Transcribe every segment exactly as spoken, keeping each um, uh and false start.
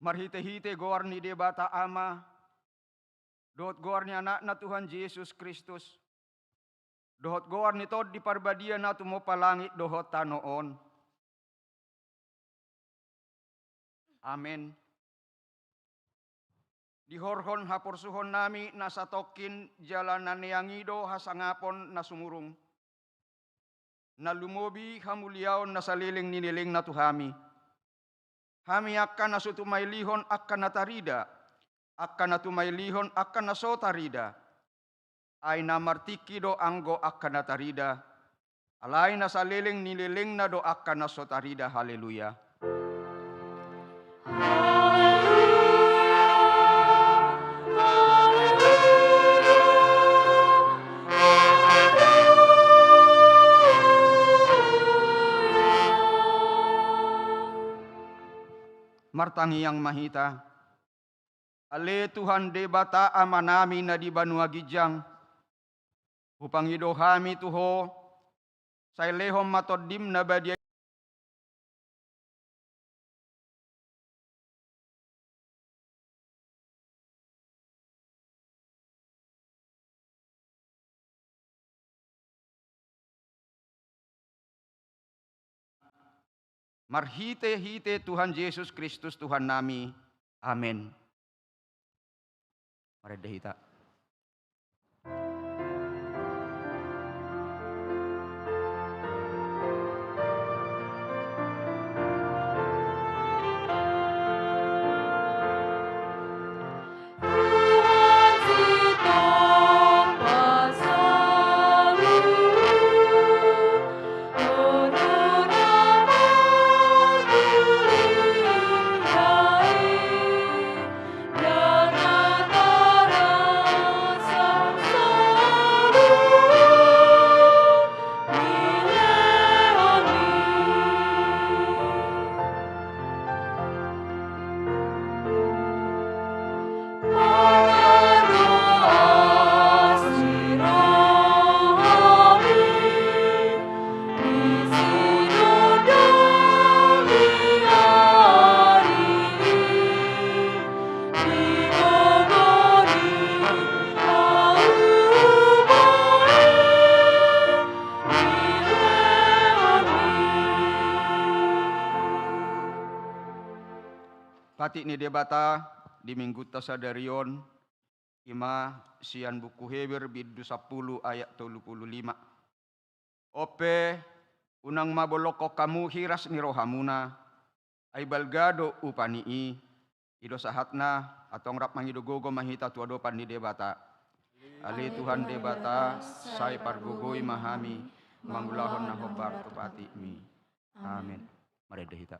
Marhitehite goar ni Debata Ama, dohot goar ni Anakna Tuhan Jesus Kristus, dohot goar ni Tondi Parbadia na tumompa langit dohot tano on. Amen. Dihorhon haporsuhonnami na satongkin jala na neang i do hasangapon na sumurung, na lumobi hamuliaon na saleleng ni lelengna tu hami. Hami angka na so tumailihon angka na tarida, angka na tumailihon angka na so tarida. Ai na martingki do anggo angka na tarida, alai na saleleng ni lelengna do angka na so tarida. Haleluya. Martangiang ma hita. Ale Tuhan Debata Amanami na di banua ginjang, hupangido hami tu Ho, sai lehon ma Tondim na badia marhitehite Tuhan Jesus Kristus Tuhannami. Amen. Marende hita. Patik ni Debata di Minggunta sadari on, i ma sian buku Heber bindu sampulu ayat tolu pulu lima. On pe, unang ma bolongkon hamu hiras ni rohamuna, ai balga do upa ni i. I do sahatna, antong rap mangido gogo ma hita tu adopan ni Debata. Ale Tuhan Debata, sai pargogoi ma hami mangulahon na hombar tu patikmi. Amen. Marende hita.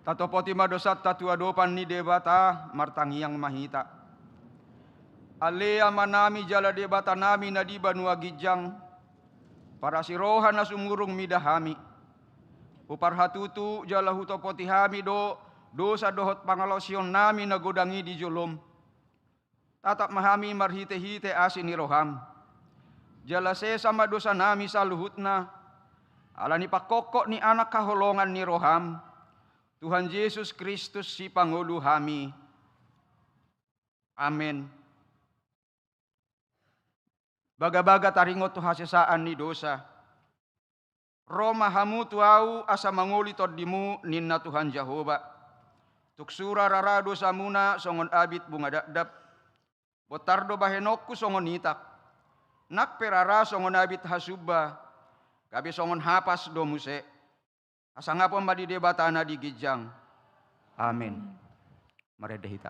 Tatopoti ma dosanta tu adopan ni Debata, martangiang ma hita. Ale Amanami jala Debatanami na di banua ginjang, parasi roha na sumurung mida hami. Huparhatutu jala hutopoti hami do dosa dohot pangalaosionnami na godang i di jolom. Tatap ma hami marhitehite asi ni roham. Jala sesa ma dosanami saluhutna, ala ni pangkophop ni Anak haholongan ni roham, Tuhan Jesus Kristus Sipangolu hami. Amen. Bagabaga taringot tu hasesaan ni dosa. Ro ma hamu tu Ahu asa mangoli tondimu, ninna Tuhan Jahowa. Tung sura rara dosamuna songon abit bunga dakdak. Bontar do bahenonku songon itak. Nang pe rara songon abit hasumba, gabe songon hapas do muse. Hasangapon ma di Debata na di ginjang. Amen. Marende hita.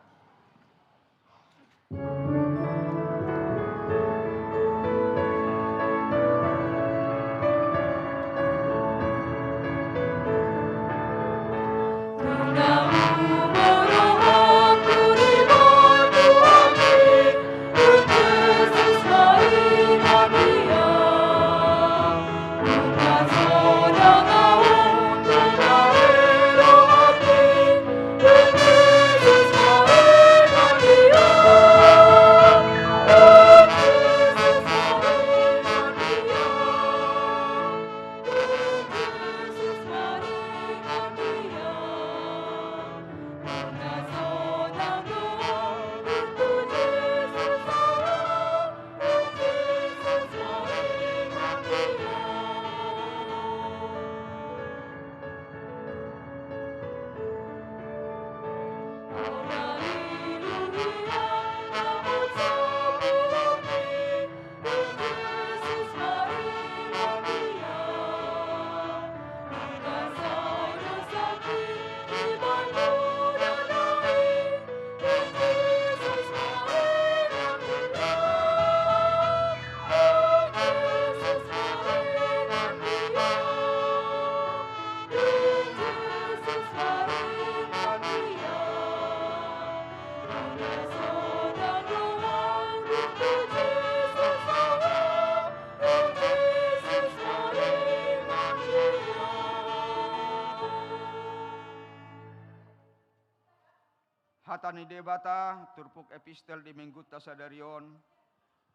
Hata ni Debata, turpuk epistel di Minggunta sadari on,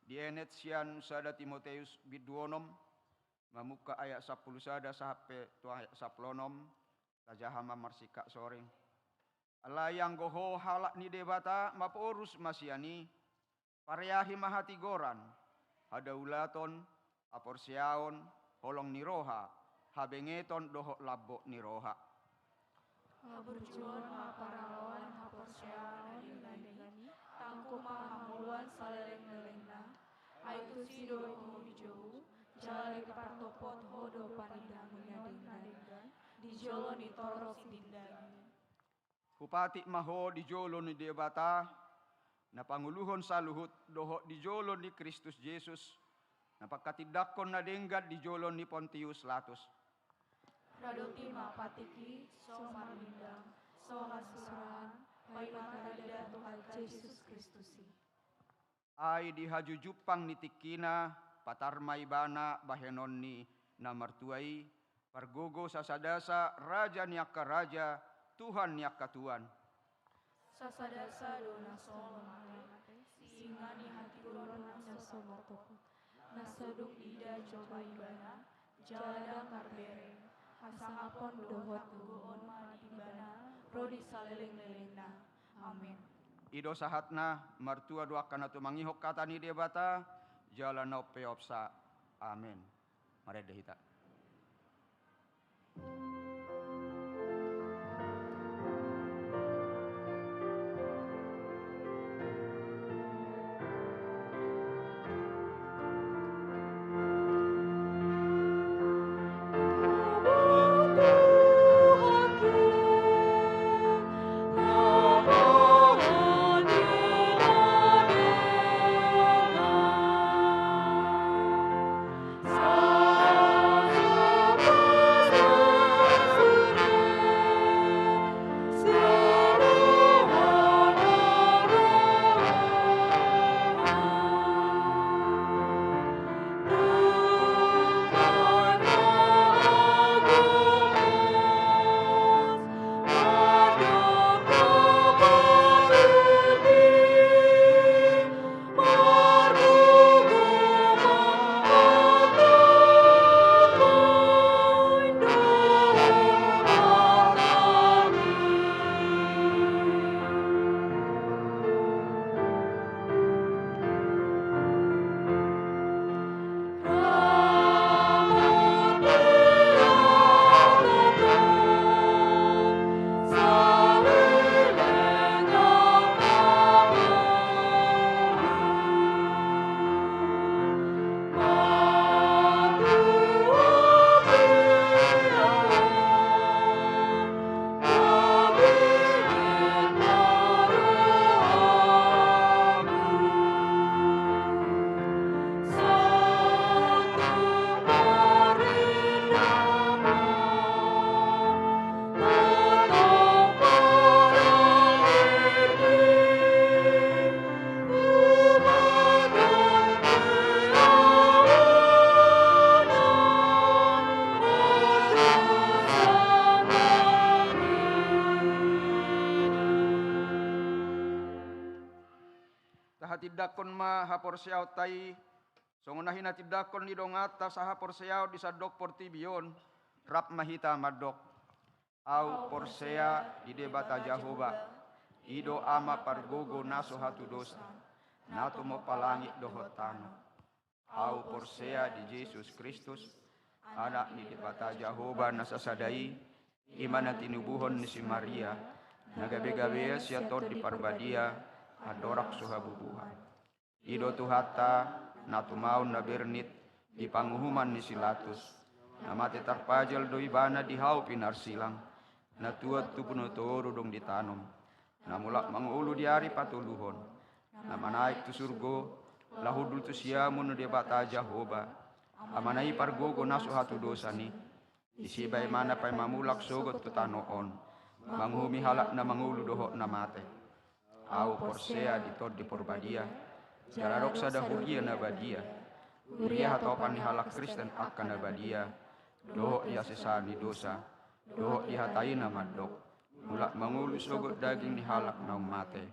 dienet sian sada Timoteus bindu onom, mamungka ayat sampulu sada sahat pe tu ayat sampulu onom, tajaha ma marsingkat soring. Alai anggo ho halak ni Debata, maporus ma sian i, pareahi ma hatigoran, hadaulaton, haporseaon, holong ni roha, habengeton dohot lambok ni roha. Haburjuon ma paraloan haporseaon na denggan i, tangkup ma hangoluan saleleng-lelengna, ai tusi do ho dijou, jala dipartophop ho do panindangon na denggan, di jolo ni torop sitindangi. Hupatik ma ho di jolo ni Debata, na pangoluhon saluhut dohot di jolo ni Kristus Jesus, na pangkatindangkon na denggan di jolo ni Pontius Latus. Radopi ma patik i, so marnindang, so hasuraan, paima tarida Tuhan Jesus Kristus i. Ai di hajujumpang ni tingkina, patar ma ibana bahenon ni na martua i, pargogo sasadasa, raja ni angka raja, Tuhan ni angka tuan. Sasadasa do na so mate, singa ni hatigoran na so martopot, na so dung diida jolma ibana, jala ndang tarbereng, hasangapon dohot hagogoon ma di ibana, ro di saleleng-lelengna. Amen. I do sahatna, martua do angka na tumangihon hata ni Debata, jala na umpeopsa. Amen. Marende hita. Hatindangkon ma haporseaonta i, songon na hinatindangkon ni donganta sahaporseaon di sandok portibi on, rap ma hita mandok: Ahu porsea di Debata Jahowa, i do Ama pargogo na so hatudosan, na tumompa langit dohot tano. Ahu porsea di Jesus Kristus, Anak ni Debata Jahowa na sasada i, i ma na tinubuhon ni si Maria, na gabe-gabean sian Tondi Parbadia, andorang so habubuhan. I do Tuhanta, na tumaon na bernit, di panguhuman ni si Latus, na mate tarpajal do Ibana di hau pinarsilang, na tuat tu boru na toru dung ditanom, na mulak mangolu di ari patoluhon, na manaek tu surgo, laho hundul tu siamun ni Debata Jahowa, Amana i pargogo na so hatudosan i. Disi baen ma na paima mulak sogot tu tano on, manguhumi halak na mangolu dohot na mate. Ahu porsea di Tondi Parbadia, jala adong sada huria na badia, huria hatopan ni halak Kristen angka na badia, dohot di hasesaan ni dosa, dohot di hata i na mandok: Mulak mangolu sogot daging ni halak naung mate,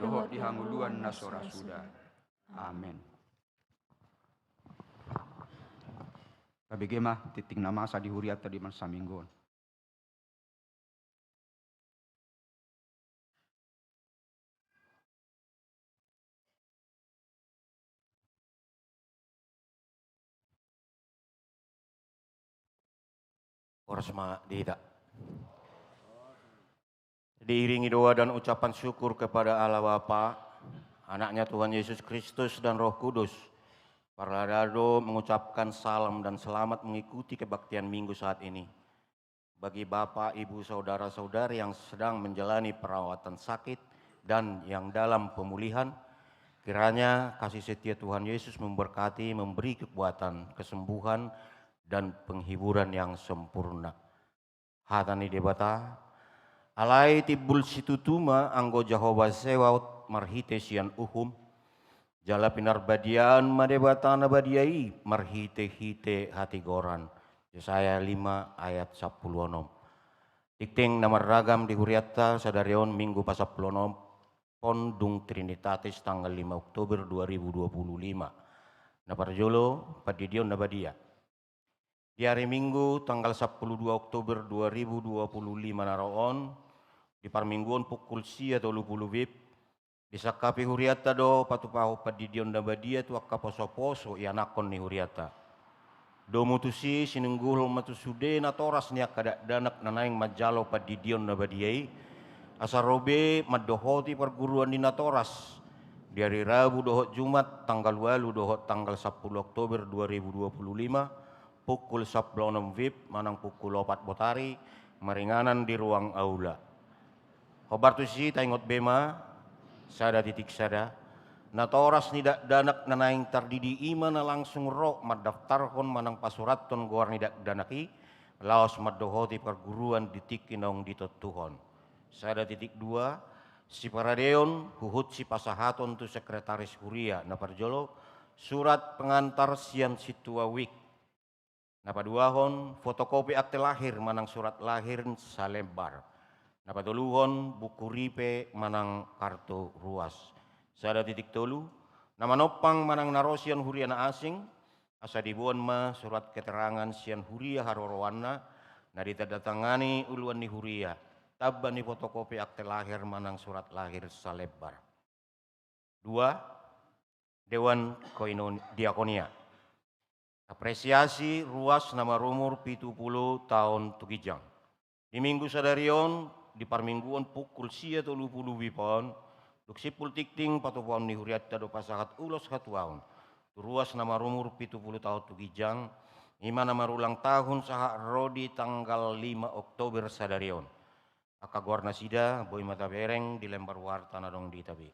dohot di hangoluan na so ra suda. Amen. Tabege ma tingting na masa di hurianta di marsaminggu on. Horas ma di hita. Diiringi doa dan ucapan syukur kepada Allah Bapa, Anaknya Tuhan Yesus Kristus, dan Roh Kudus, parhalado mengucapkan salam dan selamat mengikuti kebaktian Minggu saat ini. Bagi Bapak, Ibu, Saudara-saudari yang sedang menjalani perawatan sakit dan yang dalam pemulihan, kiranya kasih setia Tuhan Yesus memberkati, memberi kekuatan, kesembuhan, dan penghiburan yang sempurna. Hata ni Debata: Alai timbul situtu ma anggo Jahowa Zebaot marhite sian uhum, jala pinarbadiaan ma Debata na badia i marhite-hite hatigoran. Yesaya lima ayat sampulu onom. Tingting na marragam di hurianta sadari on, Minggu pasampulu onom, Pon dung Trinitatis, tanggal lima Oktober dua ribu dua puluh lima. Na parjolo, pandidion na badia. Di ari Minggu tanggal sampulu dua Oktober dua ribu dua puluh lima na ro on, di parmingguon pukul sia tolu pulu WIB, disangkapi hurianta do patupahon pandidion na badia tu angka poso-poso ianakhon ni hurianta. Domu tusi sinungguhon ma tu sude natoras ni angka dakdanak na naeng manjalo pandidion na badia i, asa ro be mandohoti parguruan ni natoras di ari Rabu dohot Jumat, tanggal ualu dohot tanggal sampulu Oktober dua ribu dua puluh lima, pukul sampulu onom WIB manang pukul opat botari, maringanan di ruang aula. Hombar tusi taingot be ma, sada titik sada, natoras ni dakdanak na naeng tardidi i ma na langsung ro mandaftarhon manang pasurathon goar ni dakdanak i, laos mandohoti parguruan di tingki naung ditontuhon. Sada titik dua, siparadeon huhut sipasahaton tu sekretaris huria. Na parjolo, surat pengantar sian sintua wijk. Na paduahon, fotokopi akte lahir manang surat lahir salembar. Na patoluhon, buku ripe manang kartu ruas. Sada titik tolu, na manompang manang na ro sian huria na asing, asa diboan ma surat keterangan sian huria haroroanna, na ditandatangani uluan ni huria, tamba ni fotokopi akte lahir manang surat lahir salembar. Dua, Dewan Koinon-, Diakonia. Apresiasi ruas na marumur pitu pulu taon tu ginjang. Di Minggu sadari on, di parmingguon pukul sia tolu pulu WIB on, dung simpul tingting patupaon ni hurianta do pasahat ulos hatuaon tu ruas na marumur pitu pulu taon tu ginjang, i ma na marulang tahun sahat ro di tanggal lima Oktober sadari on. Angka goar nasida boi ma tabereng di lembar warta na adong di hita be.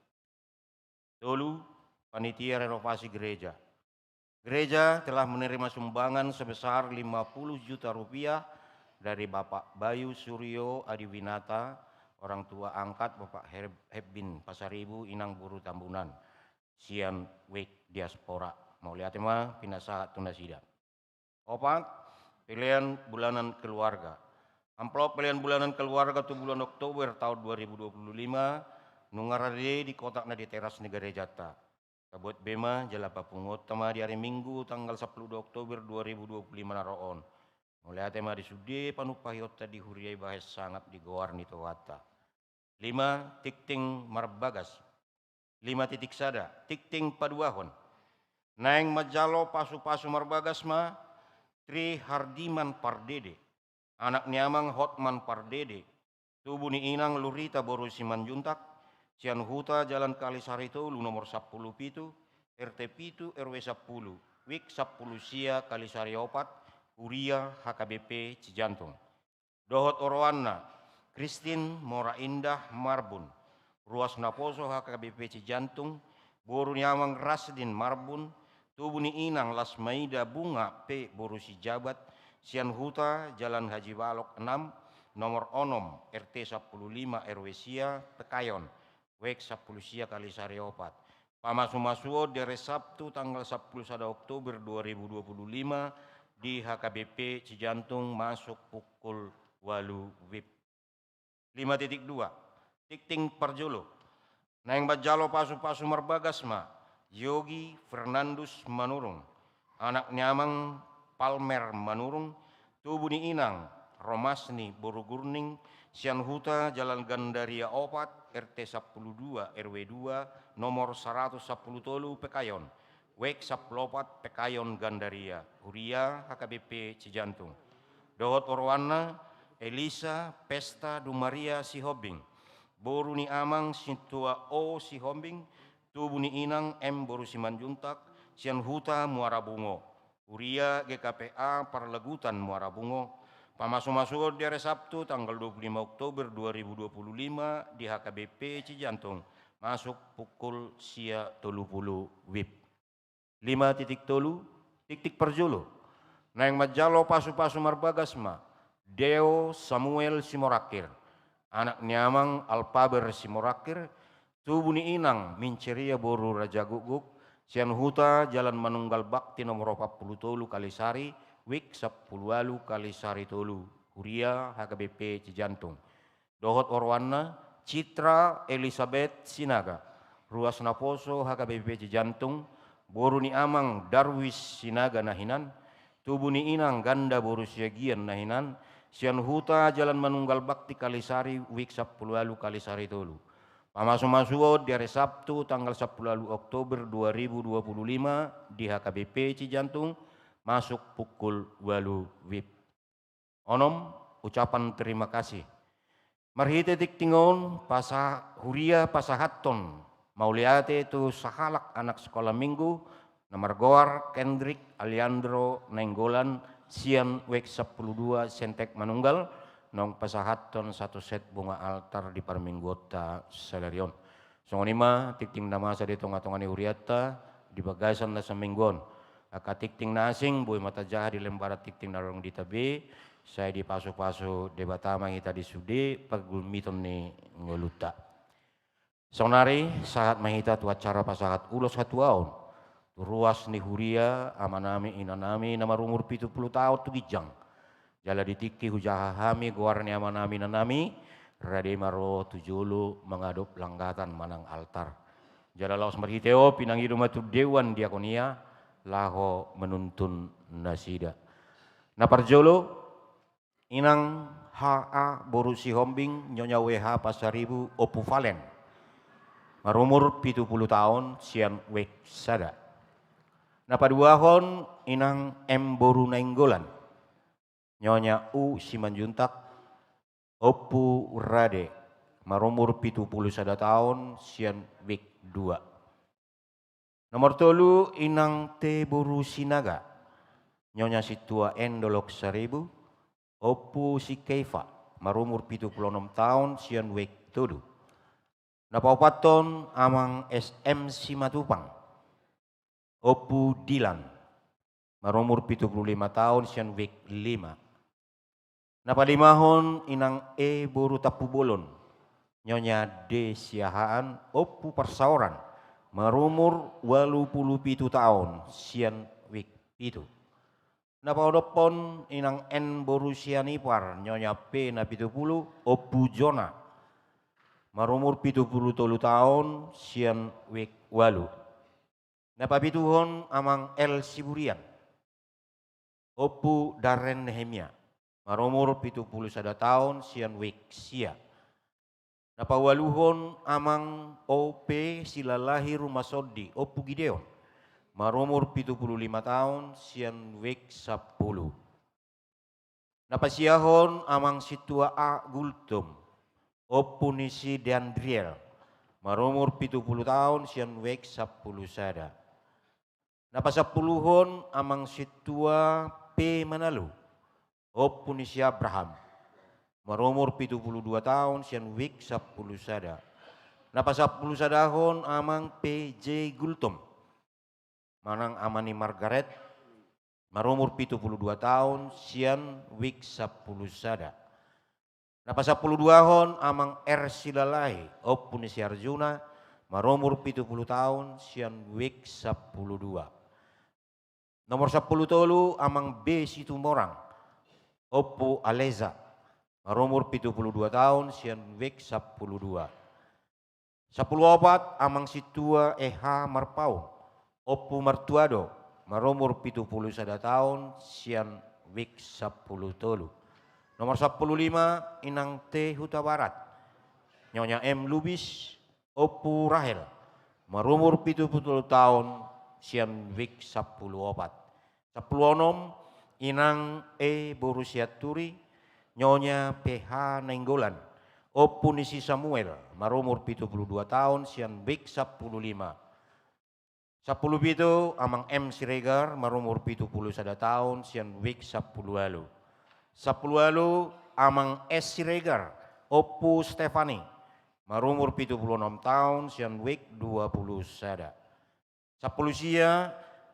Tolu, panitia renovasi gereja. Gereja telah menerima sumbangan sebesar lima puluh juta rupiah dari Bapak Bayu Suryo Adiwinata, orang tua angkat Bapak Her-, Herbin Pasaribu, Inang Guru Tambunan, sian wijk diaspora. Mauliate ma pinasahat tu nasida. Opat, pelean bulanan keluarga. Amplop pelean bulanan keluarga tu bulan Oktober taon dua ribu dua puluh lima Nunga rade di kotak na di teras ni garejanta. Tabuat be ma jala papunguonta ma di ari Minggu tanggal sampulu dua Oktober dua ribu dua puluh lima na ro on. Mauliate ma di sude panumpahionta di huria i bahen sangap di goar ni Tuhanta. Lima, tingting marbagas. Lima titik sada, tingting paduahon. Naeng manjalo pasupasu marbagas ma Tri Hardiman Pardede, anak ni amang Hotman Pardede, tubu ni inang Lurita boru Simanjuntak, sian huta Jalan Kalisari tolu nomor sampulu pitu, R T pitu, R W sampulu, WIK sampulu sia Kalisari opat, huria H K B P Cijantung. Dohot oroanna, Kristin Mora Indah Marbun, ruas naposo H K B P Cijantung, boru ni amang Rasdin Marbun, tubu ni inang Lasmaida Bunga pe boru Sijabat, sian huta Jalan Haji Balok enam, nomor onom, R T sampulu lima, R W sia, Pekayon, WIK sampulu sia Kalisari opat. Pamasumasuon di ari Sabtu tanggal sampulu sada Oktober dua ribu dua puluh lima di H K B P Cijantung masuk pukul ualu WIB. Lima titik dua, tingting parjolo. Naeng manjalo pasupasu marbagas ma Yogi Fernandus Manurung, anak ni amang Palmer Manurung, tubu ni inang Romasni boru Gurning, sian huta Jalan Gandaria opat, R T sampulu dua, R W dua, nomor saratus sampulu tolu Pekayon, WIK sampulu opat Pekayon Gandaria, huria H K B P Cijantung. Dohot oroanna, Elisa Pesta Dumaria Sihombing, boru ni amang Sintua O Sihombing, tubu ni inang M boru Simanjuntak, sian huta Muara Bungo, huria G K P A Parlagutan Muara Bungo. Pamasumasuon di ari Sabtu tanggal dua puluh lima Oktober dua ribu dua puluh lima di H K B P Cijantung, masuk pukul sia tolu pulu WIB. Lima titik tolu, tingting parjolo. Naeng manjalo pasupasu marbagas ma Deo Samuel Simorangkir, anak ni amang Alpaber Simorangkir, tubu ni inang Minceria boru Rajagukguk, sian huta Jalan Manunggal Bakti nomor opat pulu tolu Kalisari, WIK sampulu ualu Kalisari tolu, huria H K B P Cijantung. Dohot oroanna, Citra Elizabeth Sinaga, ruas naposo H K B P Cijantung, boru ni amang Darwis Sinaga na hinan, tubu ni inang Ganda boru Siagian na hinan, sian huta Jalan Manunggal Bakti Kalisari, WIK sampulu ualu Kalisari tolu. Pamasumasuon di ari Sabtu tanggal sampulu ualu Oktober dua ribu dua puluh lima di H K B P Cijantung, masuk pukul ualu WIB. Onom, ucapan terima kasih. Marhite tingting on, pasa-, huria pasahathon mauliate tu sahalak anak sekolah minggu na margoar Kendrick Aliandro Nainggolan, sian WIK sampulu dua Sentek Manunggal, naung pasahathon satu set bunga altar di parmingguonta sadari on. Songon i ma tingting na masa di tongatonga ni hurianta di bagasan na saminggu on. Angka tingting na asing boi ma tajaha di lembaran tingting na adong di ita be, sai dipasupasu Debata ma hita di sude pargumiton ni ngolunta. Saonari sahat ma hita tu acara pasahat ulos hatuaon tu ruas ni huria amanami inanami na marumur pitu pulu taon tu ginjang. Jala di tingki hujaha hami goar ni amanami inanami, rade ma ro tu jolo mangadop langgatan manang altar. Jala laos marhite on pinangido ma tu dewan diakonia laho manuntun nasida. Na parjolo, Inang H A boru Sihombing, Nyonya W H Pasaribu, Ompu Valen, marumur pitu pulu taon, sian WIK sada. Na paduahon, Inang M boru Nainggolan, Nyonya U Simanjuntak, Ompu Rade, marumur pitu pulu sada taon, sian WIK dua. Nomor tolu, Inang T boru Sinaga, Nyonya Sintua N Dolok Saribu, Ompu Sikeiva, marumur pitu pulu onom taon, sian WIK tolu. Na paopathon, Amang S M Simatupang, Ompu Dilan, marumur pitu pulu lima taon, sian WIK lima. Na palimahon, Inang E boru Tampubolon, Nyonya D Siahaan, Ompu Parsaoran, marumur ualu pulu pitu taon, sian WIK pitu. Na paonomhon, Inang N boru Sianipar, Nyonya P na pitu pulu, Ompu Jona, marumur pitu pulu tolu taon sian wijk ualu. Na papituhon amang L Siburian, Ompu Darren Nehemia, marumur pitu pulu sada taon sian wijk sia. Na paualuhon amang O P Silalahi Rumasondi, Ompu Gideon, marumur pitu pulu lima taon sian wijk sampulu. Na pasiahon amang Sintua A Gultom, ompu ni si Deandriel, marumur pitu pulu taon sian wijk sampulu sada. Na pasampuluhon amang Sintua P Manalu, ompu ni si Abraham, marumur pitu pulu dua taon sian wijk sampulu sada. Na pasampulu sadahon amang P J Gultom, manang ama ni Margaret, marumur pitu pulu dua taon sian wijk sampulu sada. Na pasampulu duahon amang R Silalahi, ompu ni si Arjuna, marumur pitu pulu taon sian wijk sampulu dua. Nomor sampulu tolu amang B Situmorang, ompu Aleza, marumur pitu pulu dua taon sian wijk sampulu dua. Sampulu opat amang Sintua E H Marpaung, ompu Martuado, marumur pitu pulu sada taon sian wijk sampulu tolu. Nomor sampulu lima inang T Hutabarat, nyonya M Lubis, ompu Rahel, marumur pitu pulu tolu taon sian wijk sampulu opat. Sampulu onom inang E boru Sianturi, nyonya P H Nainggolan, ompu ni si Samuel, marumur pitu pulu dua taon sian wijk sampulu lima. Sampulu pitu amang M Siregar, marumur pitu pulu sada taon sian wijk sampulu ualu. Sampulu ualu amang S Siregar, ompu Stefani, marumur pitu pulu onom taon sian wijk dua pulu sada. Sampulu sia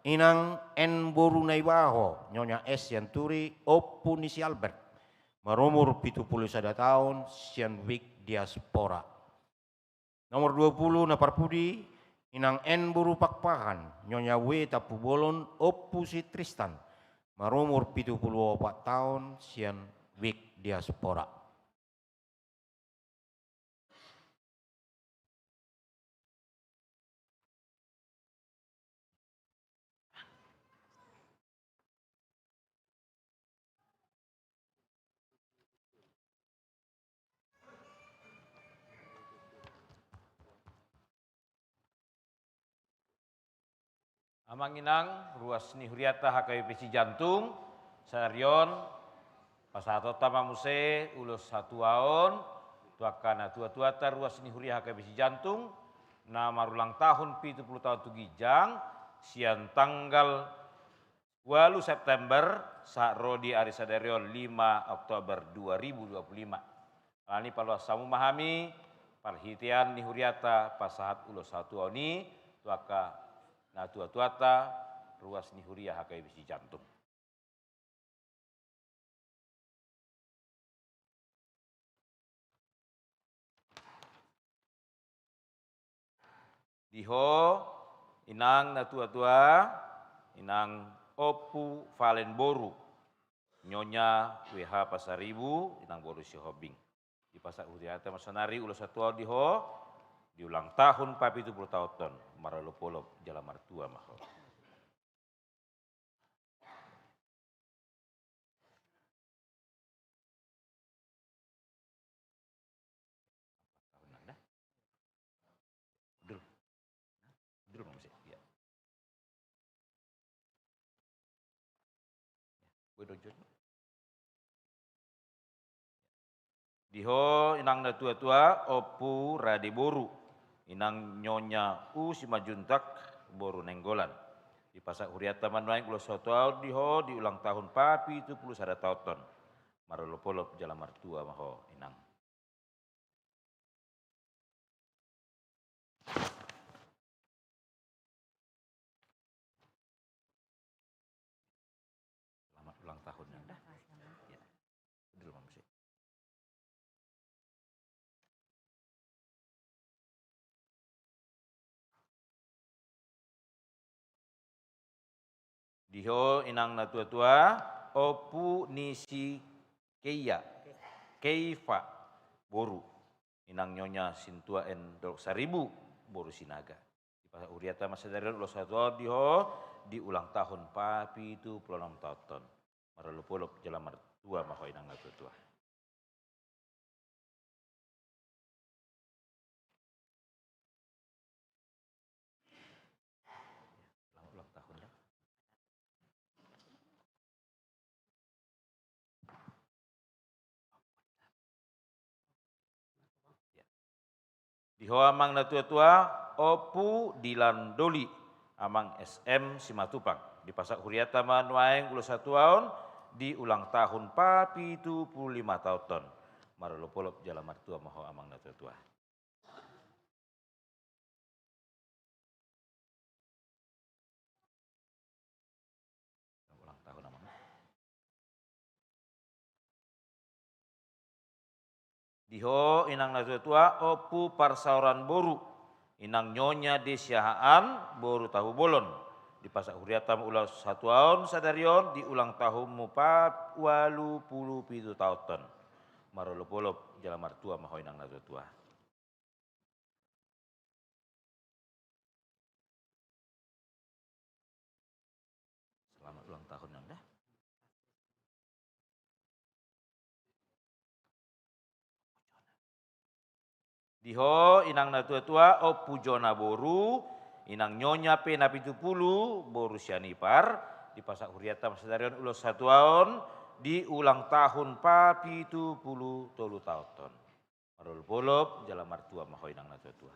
inang N boru Naibaho, nyonya S Sianturi, ompu ni si Albert, marumur pitu pulu sada taon sian wijk diaspora. Nomor dua pulu na parpudi inang N boru Pakpahan, nyonya W Tampubolon, ompu si Tristan, marumur pitu pulu opat taon sian wijk diaspora. Amang inang, ruas ni hurianta H K B P Sijantung, sadari on pasahatonta ma muse ulos hatuaon tu angka natuatuanta ruas ni huria H K B P Sijantung, na marulang tahun pitu pulu tahun tu ginjang, sian tanggal ualu September sahat ro di ari sadari on lima Oktober dua ribu dua puluh lima. Alani i paloas hamu ma hami parhitean ni hurianta pasahat ulos hatuaon i tu angka natuatuanta ruas ni huria H K B P Sijantung. Di ho inang natuatua, inang Ompu Valen boru, nyonya W H Pasaribu, inang boru Sihombing. Dipasahat hurianta ma sonari ulos hatuaon di ho, di ulang tahun papitu pulu taonta on, marolopolop jala martua ma ho. Di ho inang natuatua, Ompu Rade boru, inang nyonya U Simanjuntak boru Nainggolan. Dipasahat hurianta ma nuaeng ulos hatuaon di ho di ulang tahun papitu pulu sada taonta on. Marolopolop jala martua ma ho, inang. Selamat ulang tahun, inang. Ya. Dulu, Mam, sih. Di ho inang natuatua, Ompu ni si Keia, Keifa boru, Inang Nyonya Sintua N Dolok Saribu, boru Sinaga. Dipasahat hurianta ma sadari on ulos hatuaon di ho, di ulang tahun papitu pulu onom taonta on. Marolopolop jala martua ma ho inang natuatua. Ulang, ulang tahun ya. Ya. Di ho amang natuatua, Ompu Dilan Doli, amang S M Simatupang. Dipasahat hurianta ma nuaeng ulos hatuaon di ulang tahun papitu pulu lima taonta on. Marolopolop jala martua ma ho amang natuatua. Ulang tahun amang. Di ho inang natuatua, Ompu Parsaoran boru, inang Nyonya Desiahaan boru Tahubolon. Dipasahat hurianta ma ulos hatuaon sadari on di ulang tahunmu pa ualu pulu pitu taonta on. Marolopolop jala martua ma ho inang natuatua. Selamat ulang tahun nang da. Di ho inang natuatua, Ompu Jona boru, inang Nyonya pe na pitu pulu boru Sianipar. Dipasahat hurianta ma sadari on ulos hatuaon di ulang tahun papitu pulu tolu taonta on. Marolopolop jala martua ma ho inang natuatua.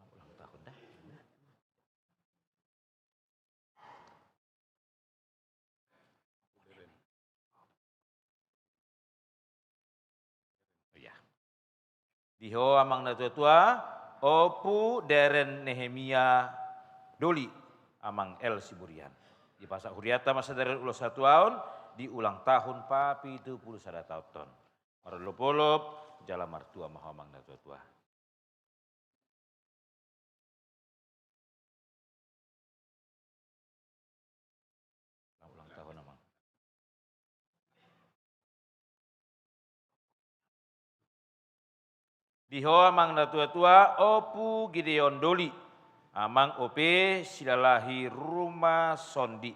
Ulang tahun da. Iya. Di ho amang natuatua, Ompu Deren Nehemia Doli, amang L Siburian. Dipasahat hurianta ma sadari on ulos hatuaon di ulang tahun papitu pulu sada taonta on. Marolopolop jala martua ma ho amang natuatua. Ulang tahun amang. Di ho amang natuatua, Ompu Gideon Doli, amang O P Silalahi Ruma Sondi.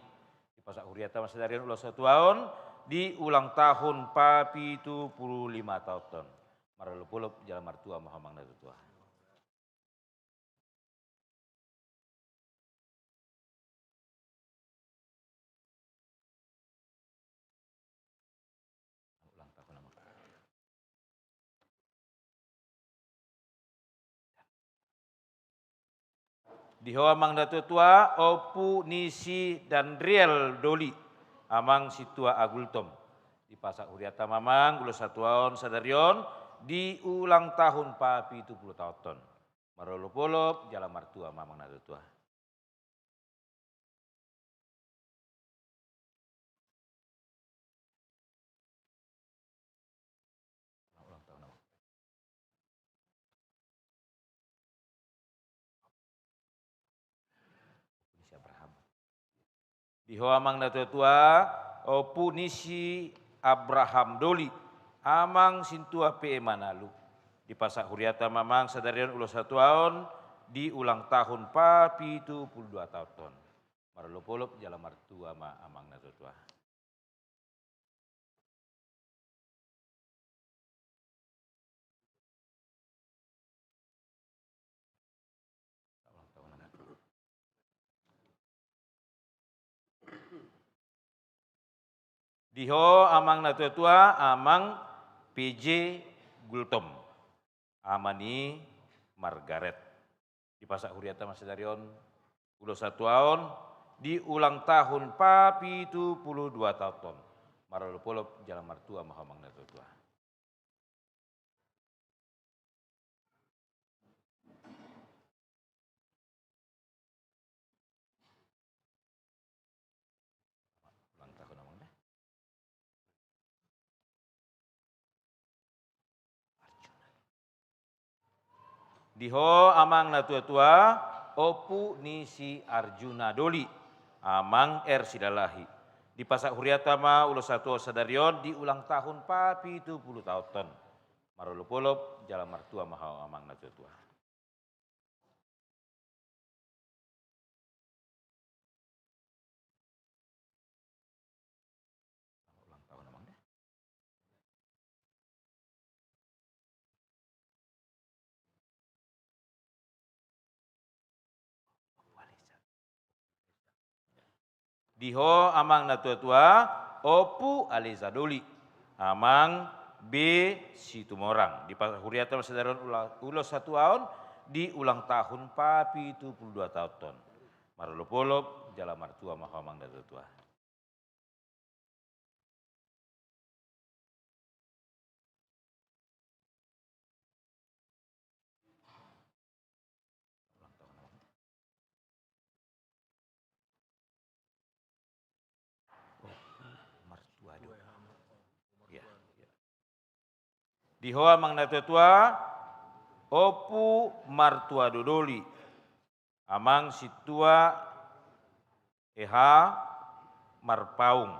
Dipasahat hurianta ma sadari on ulos hatuaon di ulang tahun papitu pulu lima taonta on. Marolopolop jala martua ma ho amang natuatua. Ulang tahun amang. Di ho amang natuatua, Ompu Nisi Dandriel Doli, amang sintua A Gultom. Dipasahat hurianta ma amang ulos hatuaon sadari on di ulang tahun papitu pulu taonta on. Marolopolop jala martua ma amang natuatua. Ulang tahun amang. Nisi Abraham. Di ho amang natuatua, Ompu Nisi Abraham Doli, amang sintua P E Manalu. Dipasahat hurianta ma amang sadari on ulos hatuaon di ulang tahun papitu pulu dua taonta on. Marolopolop jala martua ma amang natuatua. Di ho amang natuatua, amang P J Gultom, ama ni Margaret. Dipasahat hurianta ma sadari on ulos hatuaon di ulang tahun papitu pulu dua taonta on. Marolopolop jala martua ma ho amang natuatua. Ulang tahun amang da. Di ho amang natuatua, Ompu Nisi Arjuna Doli, amang R Silalahi. Dipasahat hurianta ma ulos satuaon sadari on di ulang tahun papitu pulu taonton. Marolopolop jala martua ma ho amang na tuatua. Ulang tahun amang da. Di ho amang na tuatua, Ompu Aleza Doli, amang B Situmorang. Dipasahat hurianta ma sadari on ula-, ulos satuaon di ulang tahun papitu pulu dua taonton. Marolopolop jala martua ma ho amang na tuatua. Di ho amang na tuatua, Ompu Martuado Doli, amang sintua E H Marpaung.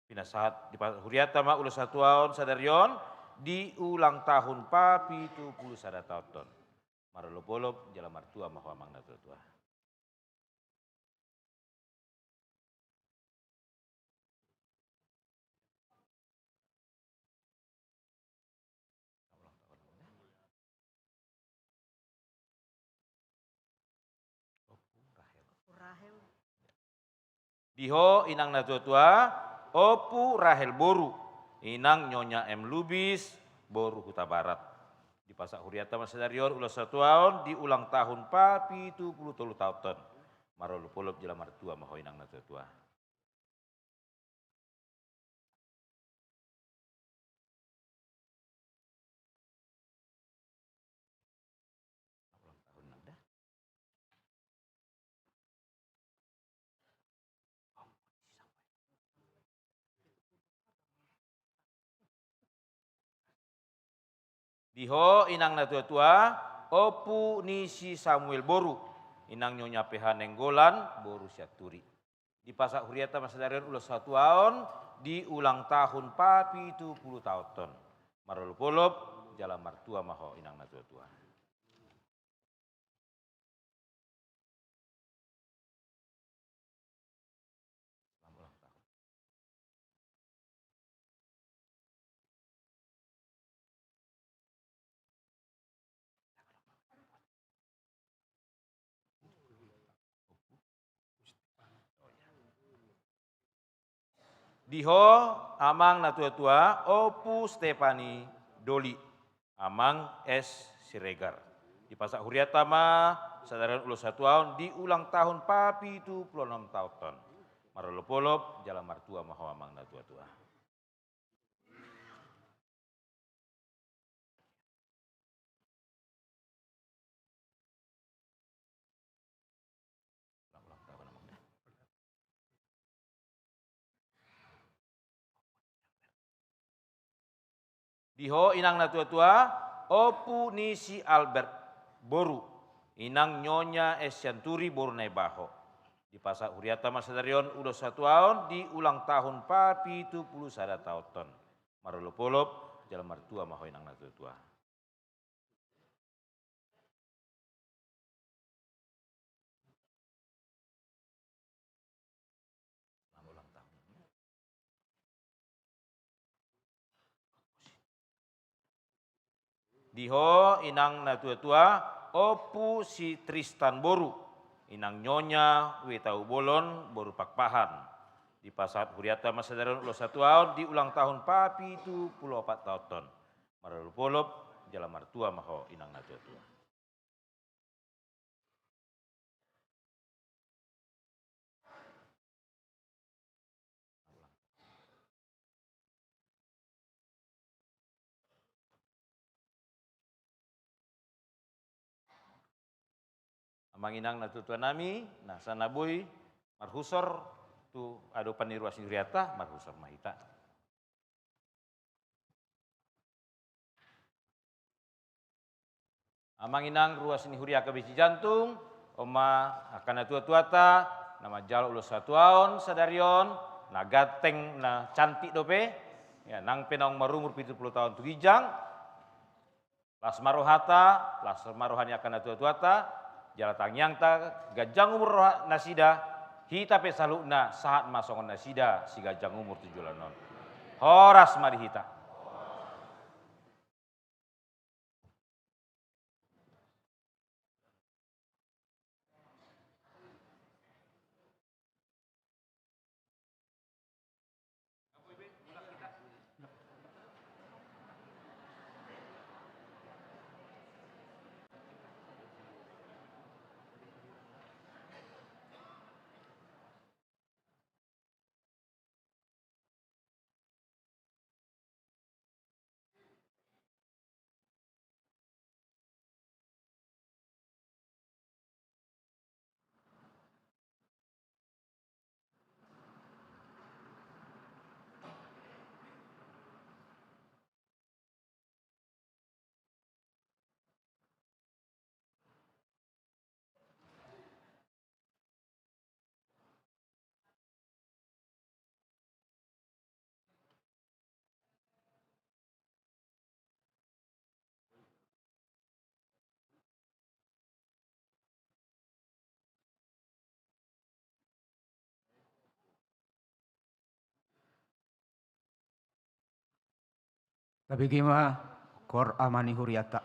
Pinasahat, dipasahat hurianta ma ulos satuaon sadari on di ulang tahun papitu pulu sada taonton. Marolopolop jala martua ma ho amang na tuatua. Di ho inang na tuatua, Ompu Rahel boru, inang Nyonya M Lubis, boru Hutabarat. Dipasahat hurianta ma sadari on ulos satuaon di ulang tahun papitu pulu tolu taonton. Marolopolop jala martua ma ho inang na tuatua. Di ho inang na tuatua, Ompu ni si Samuel boru, inang Nyonya P H Nenggolan, boru Sianturi. Dipasahat hurianta ma sadari on ulos satuaon di ulang tahun papitu pulu taonton. Marolopolop jala martua ma ho inang na tuatua. Di ho amang na tuatua, Ompu Stepani Doli, amang S Siregar. Dipasahat hurianta ma sadari on ulos satuaon di ulang tahun papitu pulu onom taonton. Marolopolop jala martua ma ho amang na tuatua. Di ho inang na tuatua, Ompu ni si Albert boru, inang Nyonya S Sianturi boru Naibaho. Dipasahat hurianta ma sadari on ulos satuaon di ulang tahun papitu pulu sada taonton. Marolopolop jala martua ma ho inang na tuatua. Di ho inang na tuatua, Ompu si Tristan boru, inang Nyonya W Taubolon boru Pakpahan. Dipasahat hurianta ma sadari on ulos satuaon di ulang tahun papitu pulu opat taonton. Marolopolop jala martua ma ho inang na tuatua. Amang inang na tuatua nami, na sai na boi marhusor tu adopan ni ruas ni hurianta, marhusor ma hita. Amang inang ruas ni huria K B C Jantung, on ma angka na tuatuata, na manjalo ulos hatuaon sadari on, na ganteng, na cantik dope, ya, nang pe naung marumur pitu pulu taon tu ginjang. Las ma rohanta, las ma roha ni angka natuatuanta, jala tangiangta ganjang umur roha nasida, hita pe saluhutna sahat ma songon nasida siganjang umur tu joloan on. Horas ma di hita. Tabege ma, koor ama ni hurianta.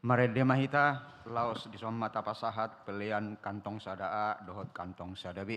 Marende ma hita, laos dison ma tapasahat pelean kantong sada A dohot kantong sada B.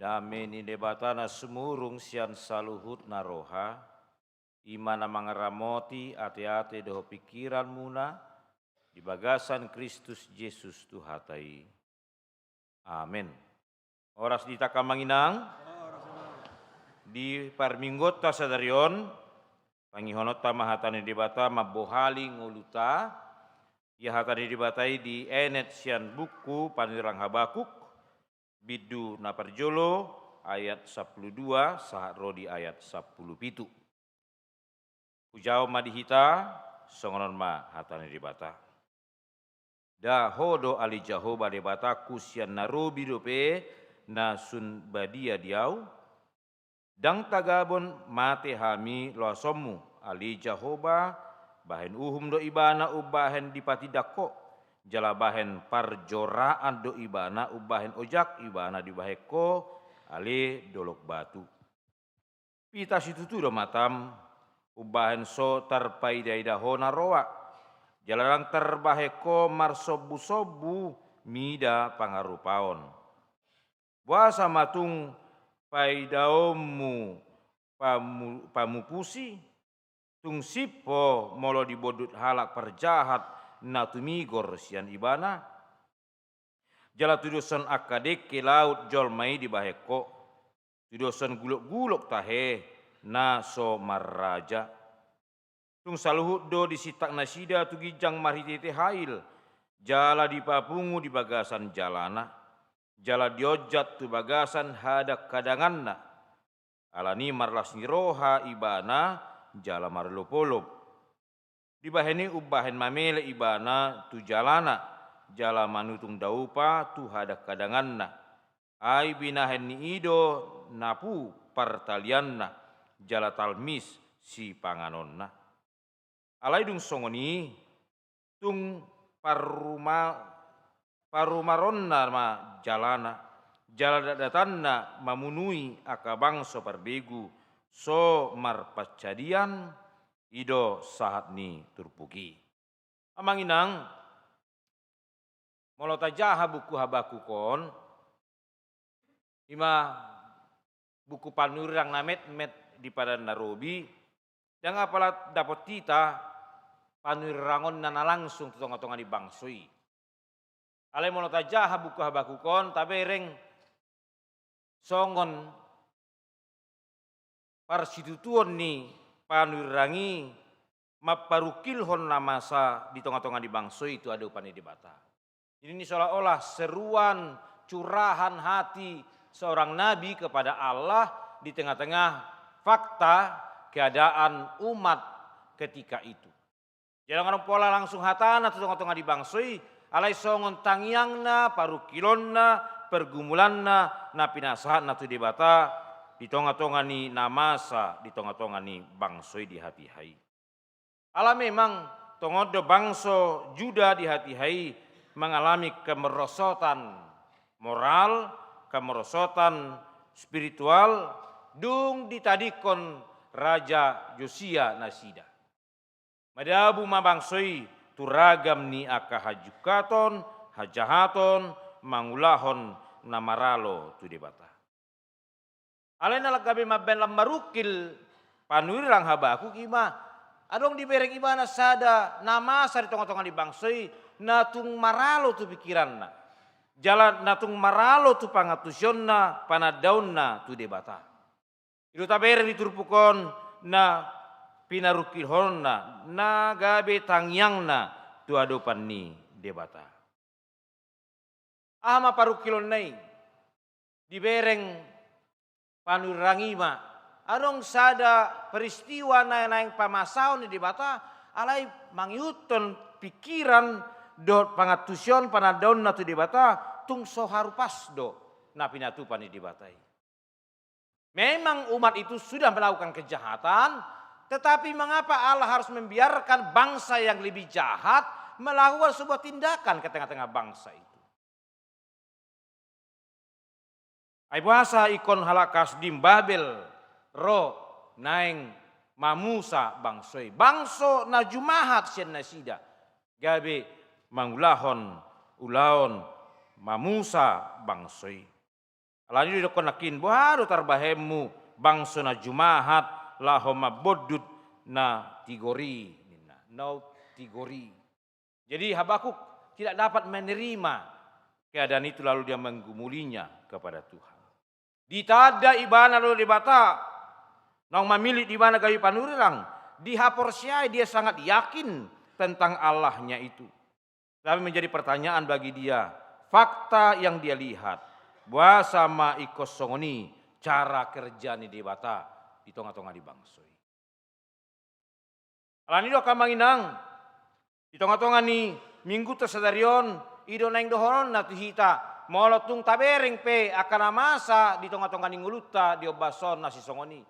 Dame ni Debata na sumurung sian saluhut na roha, i ma na mangaramoti ateate dohot pingkiranmuna di bagasan Kristus Jesus Tuhanta i. Amen. Horas di hita, amang inang. Di parmingguonta sadari on, tangihononta ma hata ni Debata mambohali ngolunta. Ia hata ni Debata i dienet sian buku Panurirang Habakuk, bindu na parjolo, ayat sampulu dua sahat ro di ayat sampulu pitu. Hujaha ma di hita, songon on ma hata ni Debata. Nda Ho do ale Jahowa Debatangku sian na robi dope na sun badia di ahu? Ndang tagabon mate hami loasonmu, ale Jahowa, bahen uhum do Ibana umbahen dipatindang Ho, jala bahen parjoraan do Ibana umbahen ojak Ibana dibahen Ho, ale dolok batu. Pita situtu do matam, umbahen so tarpaidaida Ho na roa, jala ndang tarbahen Ho marsombusombu mida pangarupaon. Boasa ma tung paidaonmu pamu-, pamupusi? Tung sip Ho molo dibondut halak parjahat na tumigor sian Ibana? Jala tudoshon angka dengke laut jolma i dibahen Ho, tudoshon gulokgulok tahe na so marraja. Tung saluhut do disintak nasida tu ginjang marhitehite hail, jala dipapungu di bagasan jalana, jala dionjat tu bagasan hadanghadanganna. Alani marlas ni roha Ibana jala marolopolop. Dibahen i umbahen mamele Ibana tu jalana, jala manutung daupa tu hadanghadanganna. Ai binahen ni i do napu partalianna, jala talmis sipanganonna. Alai dung songon i, tung parruma-, parumaronna ma jalana, jala datdatanna mamunui angka bangso parbegu so marpansadian, i do sahat ni turpuk i. Amang inang, molo tajaha buku Habakuk on, i ma buku panurirang na metmet di padan na robi, ndang apala dapot hita panurirangonna na langsung tu tongatonga ni bangso i. Alai molo tajaha buku Habakuk on, tabereng songon parsitutuon ni panurirang i mamparungkilhon na masa di tongatonga ni bangso i tu adopan ni Debata. Jadi ini seolah-olah seruan, curahan hati seorang nabi kepada Allah di tengah-tengah fakta keadaan umat ketika itu. Jadi ndang adong pola langsung hatana tu tongatonga ni bangso i, alai songon tangiangna, parungkilonna, pergumulanna na pinasahatna tu Debata di tongatonga ni na masa di tongatonga ni bangso i di hatiha i. Ala memang tongon do bangso Juda di hatiha i mangalami kemerosotan moral, kemerosotan spiritual, dung ditadingkon Raja Josia nasida. Madabu ma bangso i tu ragam ni angka hajungkaton, hajahaton, mangulahon na maralo tu Debata. Alai na gabe mambaen lam marungkil panurirang Habakuk i ma, adong dibereng ibana sada na masa di tongatonga ni bangso i, na tung maralo tu pingkiranna, jala na tung maralo tu pangantusionna, panandaonna tu Debata. I do tabereng di turpuk on na pinarungkilhonna, na gabe tangiangna tu adopan ni Debata. Aha ma parungkilonna i? Dibereng panurirang i ma, adong sada peristiwa na naeng pamasaon ni Debata, alai mangihuthon pingkiran dohot pangantusion, panandaonna tu Debata, tung so harupas do na pinatupa ni Debata i. Memang umat itu sudah melakukan kejahatan, tetapi mengapa Allah harus membiarkan bangsa yang lebih jahat melakukan sebuah tindakan ke tengah-tengah bangsa itu? Ai boasa ingkon halak Kasdim Babel ro naeng mamusa bangso i, bangso na jumahat sian nasida, gabe mangulahon ulaon mamusa bangso i? Alani i do didokkon nangkin, boha do tarbahenmu bangso na jumahat laho mambondut na tigor i, ninna, na tigor i. Jadi Habakuk tidak dapat menerima keadaan itu, lalu dia menggumulinya kepada Tuhan. Ditanda ibana do Debata, naung mamillit ibana gabe panurirang, dihaporseai, dia sangat yakin tentang Allahnya itu. Tapi menjadi pertanyaan bagi dia, fakta yang dia lihat, boasa ma ingkon songon i cara kerja ni Debata di tonga-tonga ni bangso i. Alani i do angka amang inang, di tonga-tonga ni Minggunta sadari on, i do naeng dohononna tu hita, molo tung tabereng pe angka na masa di tonga-tonga ni ngolunta di ombas on na sisongon i.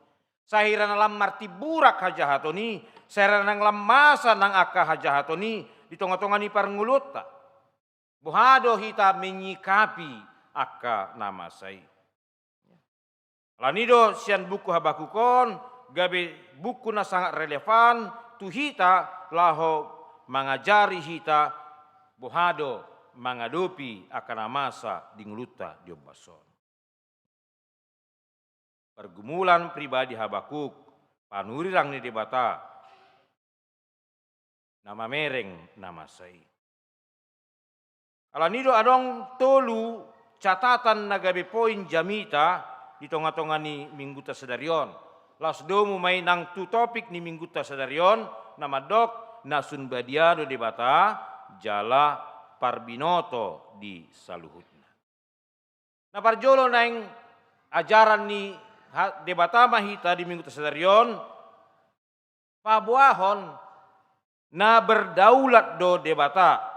Sai hira na lam martimburak hajahaton i, sai hira na lam masa nang angka hajahaton i di tonga-tonga ni parngoluonta. Boha do hita menyikapi angka na masa i? Alani i do sian buku Habakuk on gabe buku na sangat relevan tu hita laho mangajari hita boha do mangadopi angka na masa di ngolunta di ombas on. Pergumulan pribadi Habakuk, panurirang ni Debata, na mamereng na masa i. Alani i do adong tolu catatan na gabe poin jamita di tonga-tonga ni Minggunta sadari on. Laos domu ma i nang tu topik ni Minggunta sadari on, na mandok na sun badia do Debata jala parbinoto di saluhutna. Na parjolo naeng ajaran ni ha-, Debata ma hita di Minggunta sadari on, paboahon na berdaulat do Debata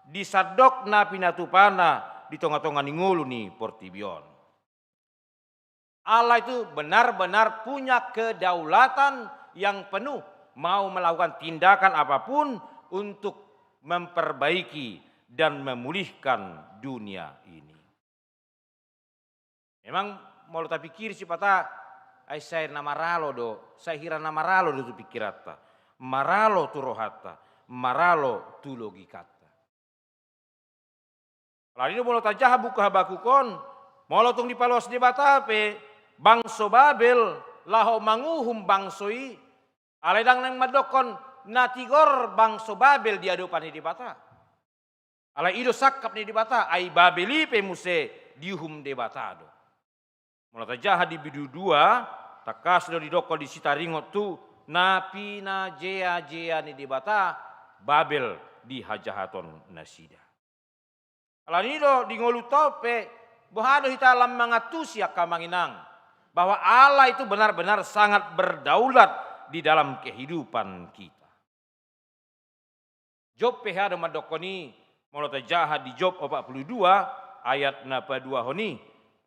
di sandok na pinatupaNa di tonga-tonga ni ngolu ni portibi on. Allah itu benar-benar punya kedaulatan yang penuh, mau melakukan tindakan apapun untuk memperbaiki dan memulihkan dunia ini. Memang molo tapikiri sipata, ai sai na maralo do, sai hira na maralo do tu pikiranta, maralo tu rohanta, maralo tu logikanta. Alani do molo tajaha buku Habakuk on, molo tung dipaloas Debata pe bangso Babel laho manguhum bangso i, alai ndang naeng mandokkon na tigor bangso Babel di adopan ni Debata. Alai i do sangkap ni Debata, ai Babel i pe muse diuhum Debata do. Molo tajaha di bindu dua, tangkas do didokkon disi taringot tu na pinajea-jea ni Debata Babel di hajahaton nasida. Alani i do di ngolunta on pe, boha do hita lam mangantusi angka amang inang, bahwa Allah itu benar-benar sangat berdaulat di dalam kehidupan kita. Job pe hea do mandokkon i, molo tajaha di Job opat pulu dua ayat na paduahon i.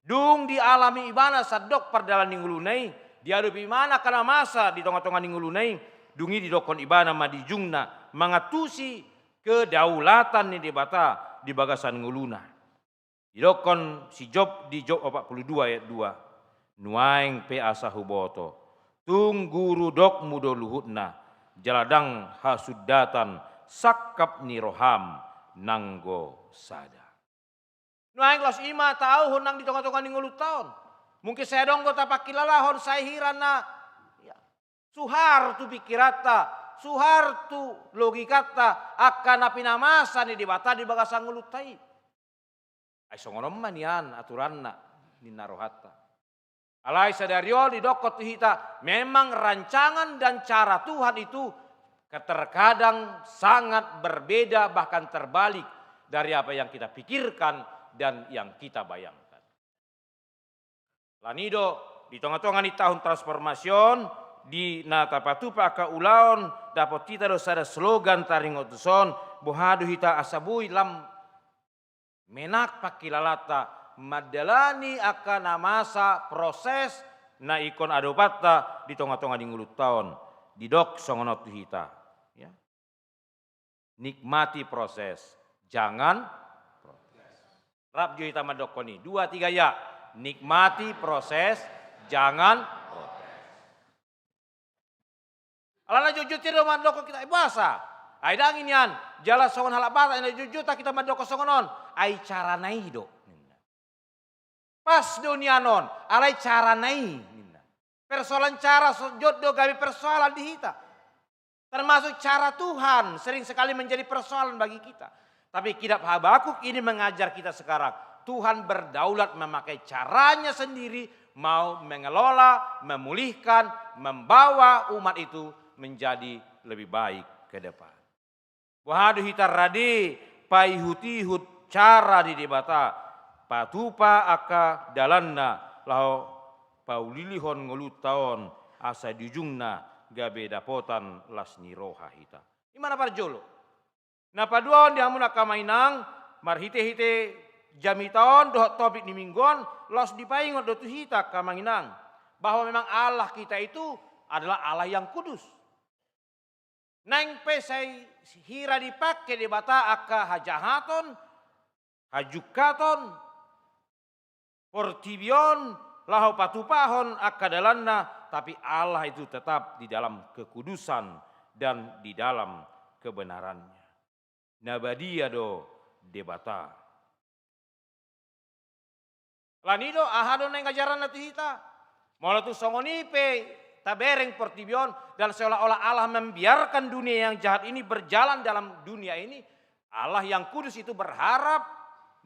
Dung dialami ibana sandok pardalan ni ngoluna i, diadopi ibana angka na masa di tonga-tonga ni ngoluna i, dung i didokkon ibana ma di ujungna mangantusi kedaulatan ni Debata di bagasan ngoluna. Didokkon si Job di Job opat pulu dua ayat dua, nuaeng pe asa huboto, tung guru dokmu do luhutna, jala ndang hasundatan sangkap ni roham nanggo sada. Nuaeng laos i ma taohon nang di tonga-tonga ni ngolunta on. Mungkin sai adong do tapangkilalahon sai hira na, ya, suhar tu pikiranta, suhar tu logikanta angka na pinamasa ni Debata di bagasan ngolunta i. Ai songon on ma nian aturanna ninna rohanta. Alai sadari on didokkon tu hita, memang rancangan dan cara Tuhan itu terkadang sangat berbeda, bahkan terbalik dari apa yang kita pikirkan dan yang kita bayangkan. Alani i do, di tonga-tonga ni tahun transformasi on, di na tapatupa angka ulaon, dapot hita do sada slogan taringot tuson, boha do hita asa boi lam menak pangkilalanta mandalani angka na masa proses na ingkon adopanta di tonga-tonga ni ngolunta on. Didok songon on tu hita. Ya. Nikmati proses, jangan protes. Rap jo hita mandokkon i. Dua, tiga, ya. Nikmati proses, jangan protes. Alana jotjot i do mandokkon hita, "Eh, boasa? Ai ndang i nian, jala songon halak Batak, na jotjot hita mandokkon songon on. Ai carana i do." Pas do nian on, alai carana i, ninna. Persoalan cara so-, jot do gabe persoalan di hita. Termasuk cara Tuhan sering sekali menjadi persoalan bagi kita. Tapi kitab Habakuk ini mengajar kita sekarang, Tuhan berdaulat memakai caranya sendiri, mau mengelola, memulihkan, membawa umat itu menjadi lebih baik ke depan. Boha do hita rade paihut-ihut cara ni Debata, patupa angka dalanna laho paulihon ngolunta on, asa di ujungna gabe dapotan las ni roha hita. I ma na parjolo. Na paduahon di hamu angka amang inang, marhite-hite jamita on dohot topik ni minggu on, laos dipaingot do tu hita angka amang inang, bahwa memang Allah kita itu adalah Allah yang kudus. Naeng pe sai hira dipangke Debata angka hajahaton, hajungkaton, portibi on, laho patupahon angka dalanna, tapi Allah itu tetap di dalam kekudusan dan di dalam kebenarannya. Na badia do Debata. Alani i do, aha do naeng ajaranna tu hita? Molo tung songon i pe tabereng portibi on, dan seolah-olah Allah membiarkan dunia yang jahat ini berjalan dalam dunia ini, Allah yang kudus itu berharap,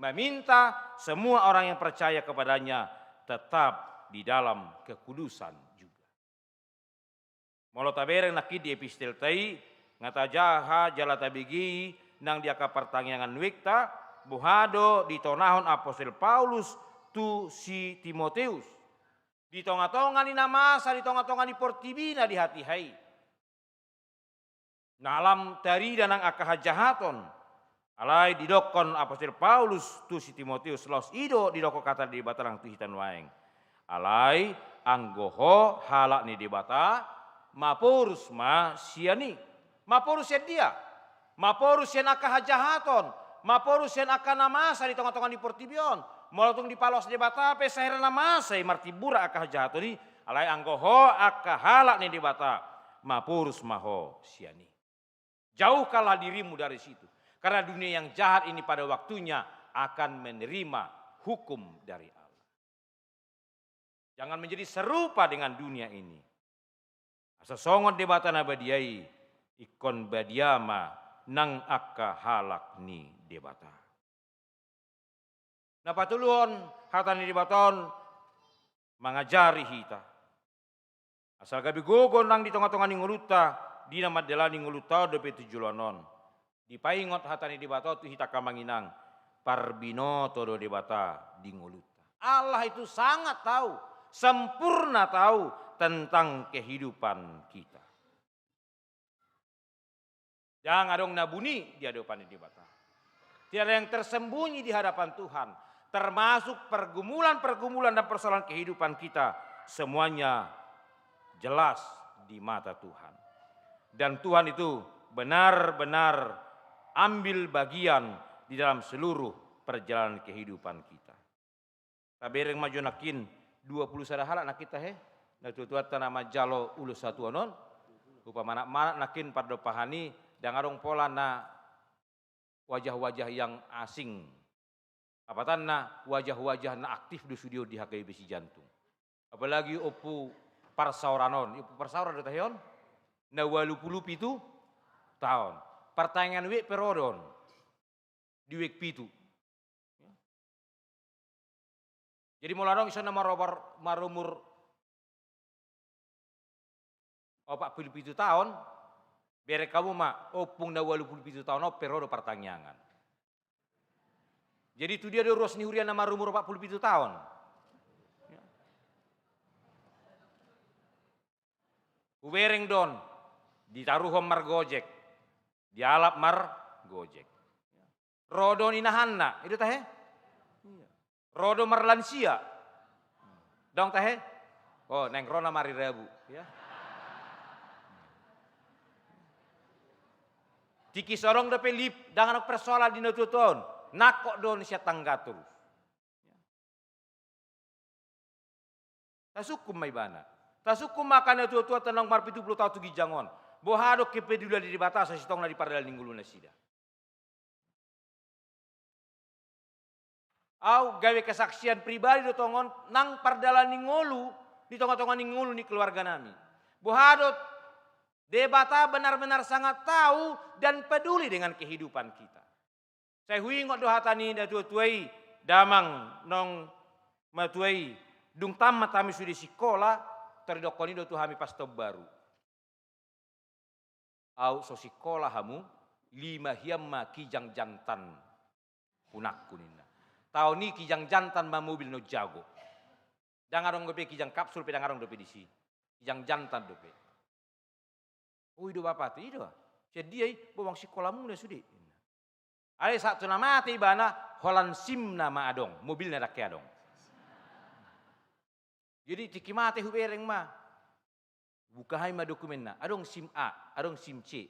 meminta semua orang yang percaya kepadanya tetap di dalam kekudusan juga. Molo tabereng nangkin di epistelta i, nga tajaha jala tabege i nang di angka partangiangan nuaengta, boha do ditonahon apostel Paulus tu si Timoteus. Di tonga-tonga ni na masa, di tonga-tonga ni portibi na di hatiha i. Na lam tarida nang angka hajahaton. Alai didokkon apostel Paulus tu si Timoteus, laos i do didokkon hata ni Debata nang tu hita nuaeng. Alai anggo ho halak ni Debata, maporus ma sian i. Maporus sian dia? Maporus sian angka hajahaton, maporus sian angka na masa di tonga-tonga ni portibi on. Molo tung dipaloas Debata pe sai hira na masa i martimbur angka hajahaton i, alai anggo ho angka halak ni Debata, maporus ma ho sian i. Jauhkanlah dirimu dari situ. Karena dunia yang jahat ini pada waktunya akan menerima hukum dari Allah. Jangan menjadi serupa dengan dunia ini. Asa songon Debata na badia i, ingkon badia ma nang angka halak ni Debata. Na patoluhon, hata ni Debata on mangajari hita. Asal gabe gogo nang di tonga-tonga ni ngolunta, di na mandalani ngolunta on dope tu joloan on. Dipaingot hata ni Debata on tu hita angka amang inang, parbinoto do Debata di ngolunta. Allah itu sangat tahu, sempurna tahu tentang kehidupan kita. Ndang adong na buni di adopan ni Debata. Tidak ada yang tersembunyi di hadapan Tuhan, termasuk pergumulan-pergumulan dan persoalan kehidupan kita, semuanya jelas di mata Tuhan. Dan Tuhan itu benar-benar ambil bagian di dalam seluruh perjalanan kehidupan kita. Tabereng ma jo nangkin dua pulu sada halak nangkin tahe, na tuatuanta na manjalo ulos satuan on. Upa manat-manat nangkin pardompahan i, ndang adong pola na wajah-wajah yang asing. Apatanna, wajah-wajah na aktif do sude on di H K B P Sijantung. Apalagi Ompu Parsaoran on, Ompu Parsaoran do tahe on, na ualu pulu pitu taon. Partangiangan wijk pe ro do on. Di wijk pitu. Jadi molo adong ison na maromor, marumur opat pulu pitu taon, bereng hamu ma, ompung na ualu pulu pitu taon on pe ro do partangiangan. Jadi tu dia do ruas ni huria na marumur opat pulu pitu taon? Hubereng do on, ditaruhon margojek, dialap margojek. Ro do on inahanna, i do tahe? Ro do marlansia. Ndang tahe? O, naeng ro na ma ari Rabu, ya. Tingki so adong dope lift, ndang adong persoalan di na tuatua on. Nangkok do on sian tangga torus. Tasungkun ma ibana. Tasungkun ma angka na tuatuanta naung marpitu pulu taon tu ginjang on. Boha do kepedulian ni Debata sasintongna di pardalanan ni ngolu nasida. Au gabe kesaksian pribadi do tong on nang pardalan ni ngolu, di tonga-tonga ni ngolu ni keluarga nami. Boha do Debata benar-benar sangat tahu dan peduli dengan kehidupan kita. Sai huingot do hata ni natua-tua i, damang naung matua i, dung tamat hami sude sikola, tor didokkon i do tu hami pas taon baru. Au so sikola hamu, lima hian ma kijang jantan hunangku ninna. Taon i kijang jantan ma mobil naung jago. Ndang adong dope kijang kapsul pe ndang adong dope disi. Kijang jantan dope. Oh, i do bapa tu, i do. Sian dia i, bawang sikolamuna sude. Alai sahat tu na mate ibana, holan simna ma adong, mobilna ndang adong. Jadi tingki mate hubereng ma. Buka hami ma dokumenna, adong sim A, adong sim C.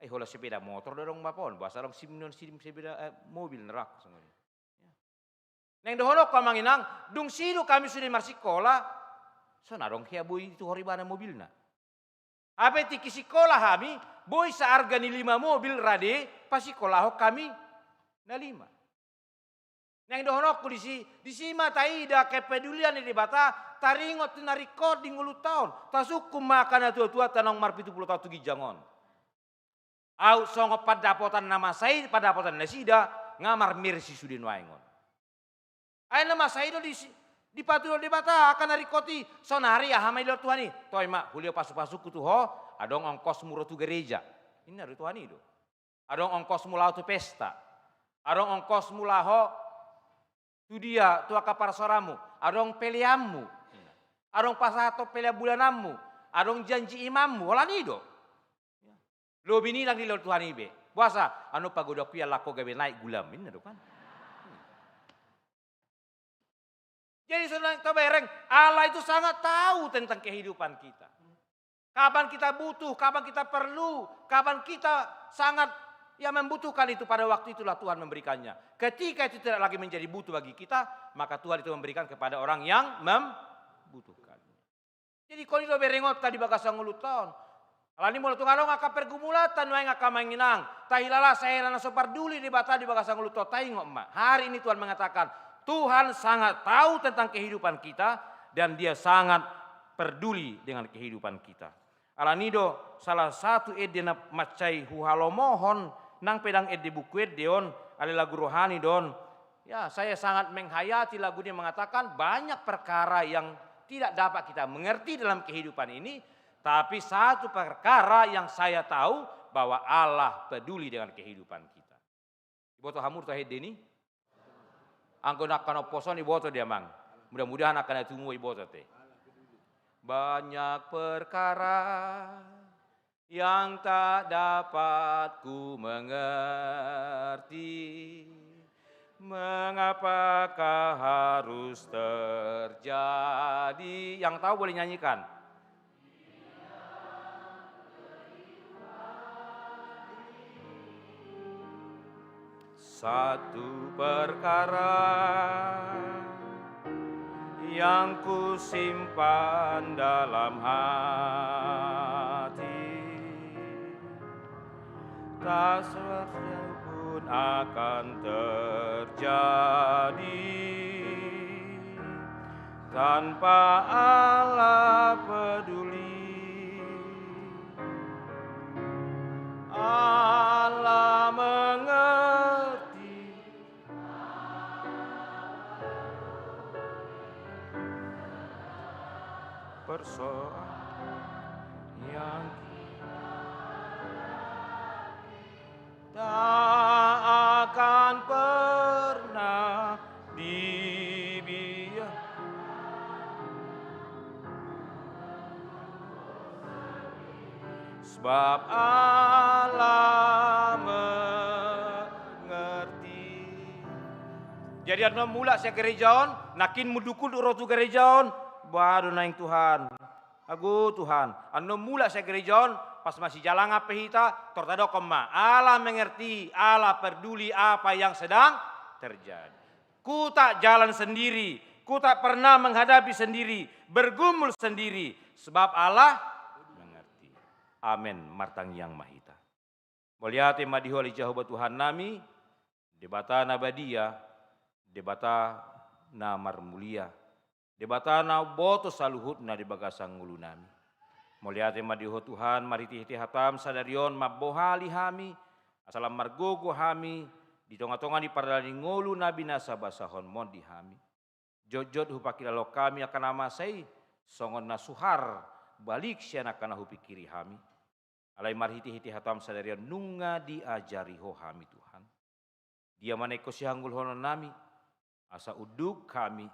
Eh, holan sepeda motor do adong bapa on, boasa adong sim non sim sepeda, eh, mobil, neraka songon i. Naeng dohononku amang inang, dung sidung hami sude marsikola, so na adong hea boi dituhor ibana mobilna. Hape tingki sikola hami, boi searga ni lima mobil rade pasikolahon hami na lima. Naeng dohononku disi, disi ma taida kepedulian ni Debata, taringot tu na ringkot di ngolunta on, tasungkun ma angka natua-tuanta naung marpitu pulu taon tu ginjang on. Au songon pandapotan na masa i, pandapotan nasida, nga marmersi sude nuaeng on. Ai na masa i do di, dipatudu Debata angka na ringkot i, sonari aha ma dilehon Tuhan i? Toe ma, hulehon pasu-pasungku tu ho, adong ongkosmu ro tu gereja. Ninna do Tuhan i do. Adong ongkosmu laho tu pesta. Adong ongkosmu laho tu dia, tu angka parsaoranmu. Adong peleanmu. Adong pasahathon pelean bulananmu. Adong janji imanmu. Holan i do. Lobi ni i ndang dilehon Tuhan i be. Boasa? Annon pagodangku i alako gabe naek gulam. Ninna do kan. Jadi, saudara yang terbereng, Allah itu sangat tahu tentang kehidupan kita. Kapan kita butuh, kapan kita perlu, kapan kita sangat, ya, membutuhkan itu, pada waktu itulah Tuhan memberikannya. Ketika itu tidak lagi menjadi butuh bagi kita, maka Tuhan itu memberikan kepada orang yang membutuhkan. Jadi, ingkon i do berengonta di bagasan ngolunta on. Alani molo tung adong angka pergumulanta nuaeng angka amang inang, tahilala sai hela na so parduli Debata di bagasan ngolunta on, taingot ma. Hari ini Tuhan mengatakan, Tuhan sangat tahu tentang kehidupan kita dan Dia sangat peduli dengan kehidupan kita. Alani do salah satu ende na mansai huhalomohon, nang pe ndang ende buku ende on, alai lagu rohani do on. Ya, saya sangat menghayati lagu ini mengatakan banyak perkara yang tidak dapat kita mengerti dalam kehidupan ini, tapi satu perkara yang saya tahu bahwa Allah peduli dengan kehidupan kita. Iboto hamu do tahe ende ni? Anggo na angka na umposo on iboto dia, amang. Mudah-mudahan angka na tubu iboto te. Banyak perkara yang tak dapat ku mengerti, mengapakah harus terjadi? Yang tahu boleh nyanyikan. Satu perkara yang ku simpan dalam hati, tak satupun akan terjadi tanpa Allah peduli. Allah mengerti persoalan yang tak akan pernah dibiarkan. Sebab Allah mengerti. Jadi, annon mulak sian gereja on, nangkin munduk-unduk ro tu gereja on, boha do naeng Tuhan. Ago Tuhan, annon mulak sian gereja on, pas masijalangan pe hita, tor tadokkon ma, Allah mengerti, Allah peduli apa yang sedang terjadi. Ku tak jalan sendiri, ku tak pernah menghadapi sendiri, bergumul sendiri, sebab Allah mengerti. Amen. Martangiang ma hita. Mauliate ma di Ho ale Jahowa Tuhan nami, Debata na badia, Debata na marmulia, Debata na umboto saluhutna di bagasan ngolunami. Mauliate ma di Ho Tuhan, marhitehite hataM sadari on mambohali hami, asa lam margogo hami di tongatonga ni pardalanan ni ngolu na binasabasahonMu on di hami. Jotjot hupakilalahon hami angka na masa i, songon na suhar balik sian angka na hupingkiri hami. Alai marhitehite hataM sadari on nunga diajari Ho hami Tuhan. Dia ma na ingkon sihangoluhononnami, asa unduk hami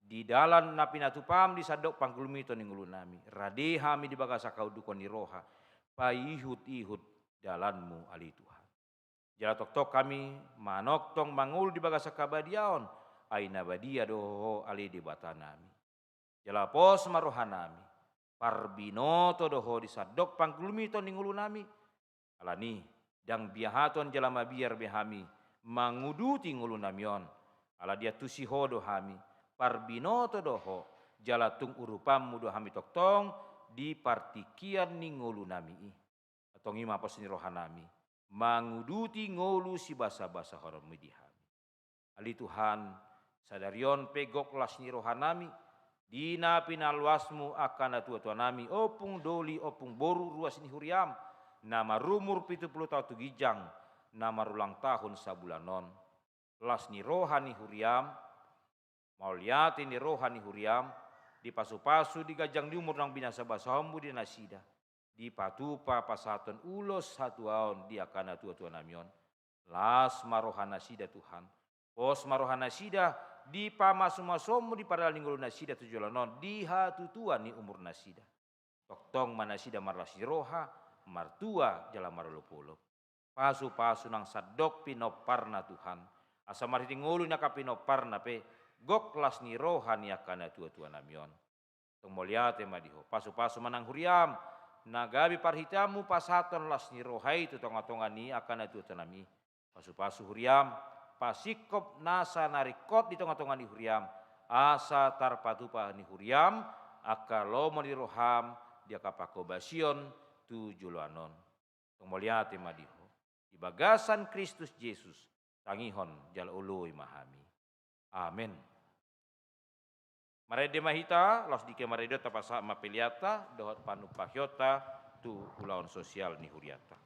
di dalan na pinatupaM di sandok panggulmiton ni ngolunami, rade hami di bagasan haundukon ni roha, paihutihut dalanMu ale Tuhan. Jala tongtong hami manongtong mangolu di bagasan habadiaon, ai na badia do Ho ale Debatanami. Jala pos ma rohanami, parbinoto do Ho di sandok panggulmiton ni ngolunami. Alani, ndang biahaton jala mabiar be hami manguduti ngolunami on. Ala diantusi Ho do hami, parbinoto do Ho, jala tung urupanMu do hami tongtong di partingkian ni ngolunami i. Antong i ma pos ni rohanami, manguduti ngolu sibasabasahononMu i di hami. Ale Tuhan, sadari on pe gok las ni rohanami, di na pinaluasMu angka natuatuanami, ompung doli, ompung boru, ruas ni huriaM, na marumur pitu pulu taon tu ginjang, na marulang tahun sabulan on. Las ni roha ni huriaM, mauliate ni roha ni huriaM, dipasupasu di ganjang ni umur naung binasabasahonMu di nasida, dipatupa pasahathon ulos hatuaon di angka natuatuanami on. Las ma rohanasida Tuhan, pos ma rohanasida di pamasumasuonMu di pardalanan ni ngolunasida tu joloan on di hatutuan ni umurnasida. Tongtong ma nasida marlas ni roha, martua jala marolopolop. Pasupasu nang sandok pinomparna Tuhan, asa marhite ngolu ni angka pinomparna pe gok las ni roha ni angka natuatuanami on. Antong mauliate ma di Ho, pasupasu ma nang huriaM, na gabe parhiteanMu pasahathon las ni roha i tu tongatonga ni angka natuatuanami. Pasupasu huriaM, pasingkop nasa na ringkot di tongatonga ni huriaM, asa tarpatupa ni huriaM angka lomo ni rohaM di angka panghobasion tu joloan on. Antong mauliate ma di Ho. Di bagasan Kristus Jesus, tangihon jala oloi ma hami. Amen. Marende ma hita, laos dike marende on tapasahat ma peleanta dohot panumpahionta tu ulaon sosial ni hurianta.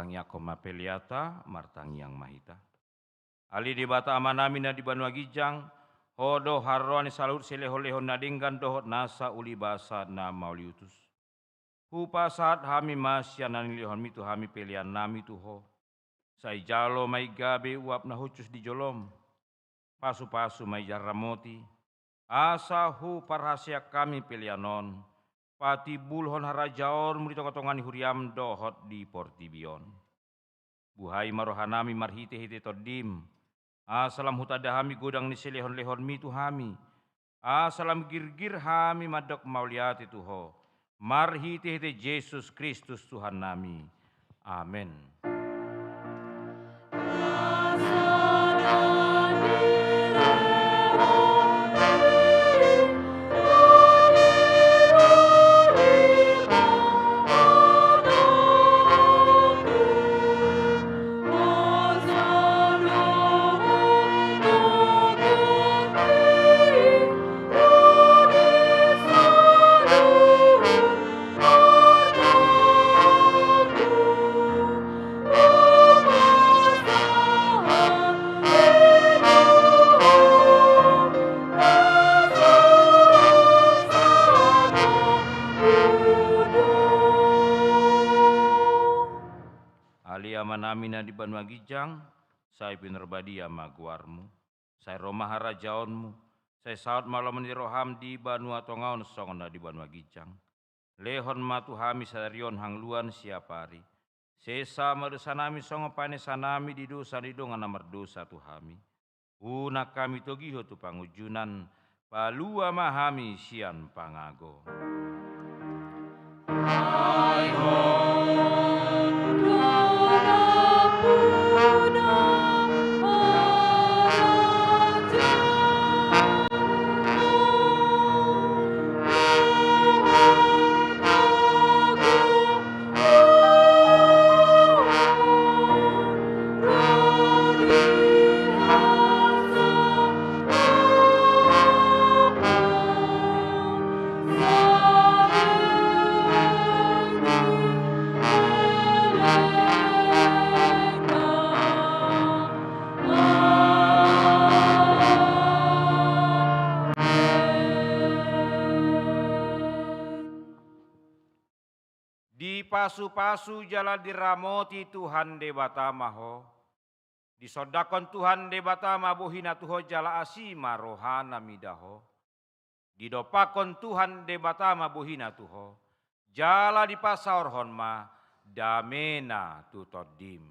Tangiangkon ma peleanta, martangiang ma hita. Ale Debata Amanami na di banua ginjang, Ho do haroroan ni saluhut silehonlehon na denggan dohot nasa ulibasan na mauliutus. Hupasahat hami ma sian na nilehonmi tu hami peleannami tu Ho. Sai jalo ma i gabe uap na hushus di jolom. Pasupasu ma i jala ramoti, asa huparhaseang hami pelean on patimbulhon harajaonmu di tongatonga ni huriam dohot di portibi on. Buhai ma rohanami marhitehite Tondim, asa lam hutanda hami godang ni silehonlehonmi tu hami, asa lam girgir hami mandok mauliate tu Ho, marhitehite Jesus Kristus Tuhannami. Amen. Ale Amanami na di banua ginjang, sai pinarbadia ma goarmu. Sai ro ma harajaonmu, sai saut ma lomo ni roham di banua tonga on songon na di banua ginjang. Lehon ma tu hami sadari on hangoluan siapari. Sesa ma dosanami songon panesanami di dosa ni dongan na mardosa tu hami. Unang hami togihon tu pangunjunan, palua ma hami sian pangago. Dipasupasu jala diramoti Tuhan Debata ma ho. Disondangkon Tuhan Debata ma bohina tu ho jala asi ma rohana mida ho. Didompakkon Tuhan Debata ma bohina tu ho, jala dipasaorhon ma damena tu tondim.